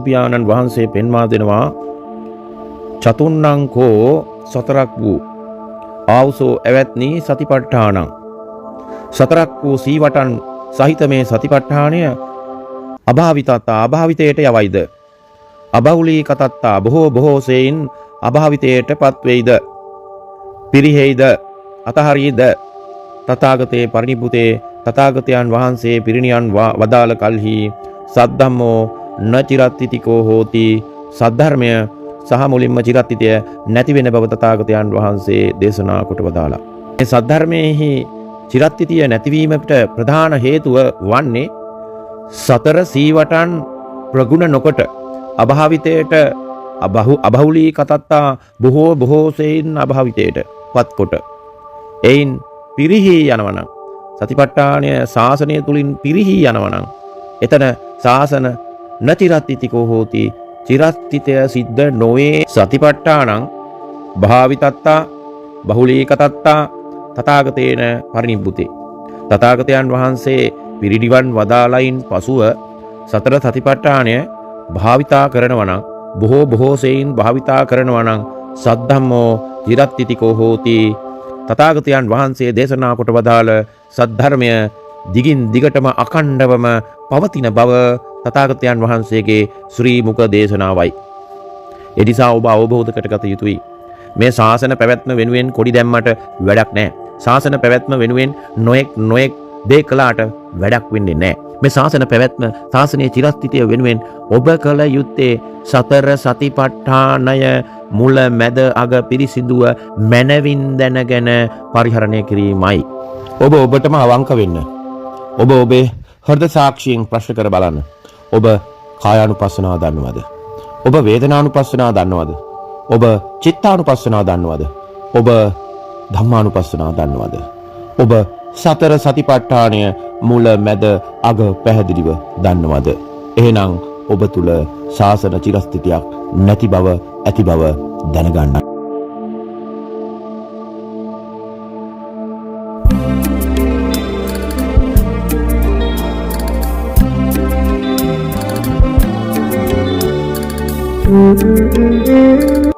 පියාණන් වහන්සේ පෙන්වා දෙනවා චතුන්නං කෝ සතරක් වූ ආවුසෝ ඇවැත්නි සතිපට්ඨානං සතරක් වූ සීවටන් සහිත මේ සතිපට්ඨානය අභාවිතත්තා අභාවිතයට යවයිද, අබහුලී කතත්තා බොහෝ බොහෝ සෙයින් අභාවිතයට පත්වෙයිද, පිරිහෙයිද, අතහරීද, තථාගතේ පරිනිබ්බුතේ තථාගතයන් වහන්සේ පිරිනිවන් වදාළ කල්හි සද්ධම්මෝ න චිරත්තිතිකෝ හෝති සද්ධර්මය සහ මුලින්ම චිරත්තිතය නැති වෙන බව තථාගතයන් වහන්සේ දේශනා කොට වදාළා. මේ සද්ධර්මයේහි චිරත්තිතිය නැතිවීමට ප්‍රධාන හේතුව වන්නේ සතර සීවටන් ප්‍රගුණ නොකොට අභාවිතයට අබහුලී කතත්තා බොහෝ බොහෝ සෙයින් අභාවිතයට පත්කොට එයින් පිරිහී යනවනම් සතිපට්ඨානය ශාසනය තුලින් පිරිහී යනවනම් එතන ශාසන නචිරත්තිතිකෝ හෝති චිරත්තිතය සිද්ධ නොවේ. සතිපට්ඨානං භාවිතත්තා බහුලීකතත්තා තථාගතේන පරිනිබ්බුතේ තථාගතයන් වහන්සේ පිරිනිවන් වදාළයින් පසුව සතර සතිපට්ඨානය භාවිතා කරනවා නම් බොහෝ බොහෝ සෙයින් භාවිතා කරනවා නම් සද්ධම්මෝ චිරත්තිතිකෝ හෝති තථාගතයන් වහන්සේ දේශනා කොට වදාළ සද්ධර්මය දිගින් දිගටම අඛණ්ඩවම පවතින බව තථාගතයන් වහන්සේගේ ශ්‍රී මුඛ දේශනාවයි. ඒ නිසා ඔබ අවබෝධ කරගත යුතුයි. මේ ශාසන පැවැත්ම වෙනුවෙන් කොඩි දැම්මට වැඩක් නෑ. ශාසන පැවැත්ම වෙනුවෙන් නොයෙක් නොයෙක් දේ කළාට වැඩක් වෙන්නේ නෑ. මේ ශාසන පැවැත්ම ශාසනයේ චිරස්ථිතිය වෙනුවෙන් ඔබ කළ යුත්තේ සතර සතිපට්ඨානය මුල මැද අග පිරිසිදුව මනවින් දැනගෙන පරිහරණය කිරීමයි. ඔබ ඔබටම අවංක වෙන්න. ඔබ ඔබේ හෘද සාක්ෂියෙන් ප්‍රශ්න කර බලන්න. ඔබ කායානුපස්සනාව දන්නවද? ඔබ වේදනානුපස්සනාව දන්නවද? ඔබ චිත්තානුපස්සනාව දන්නවද? ඔබ ධම්මානුපස්සනාව දන්නවද? ඔබ සතර සතිපට්ඨානය මුල මැද අග පැහැදිලිව දන්නවද? එහෙනම් ඔබ තුල ශාසන චිරස්ථිතියක් නැති බව ඇති බව දැනගන්න. Mm-hmm.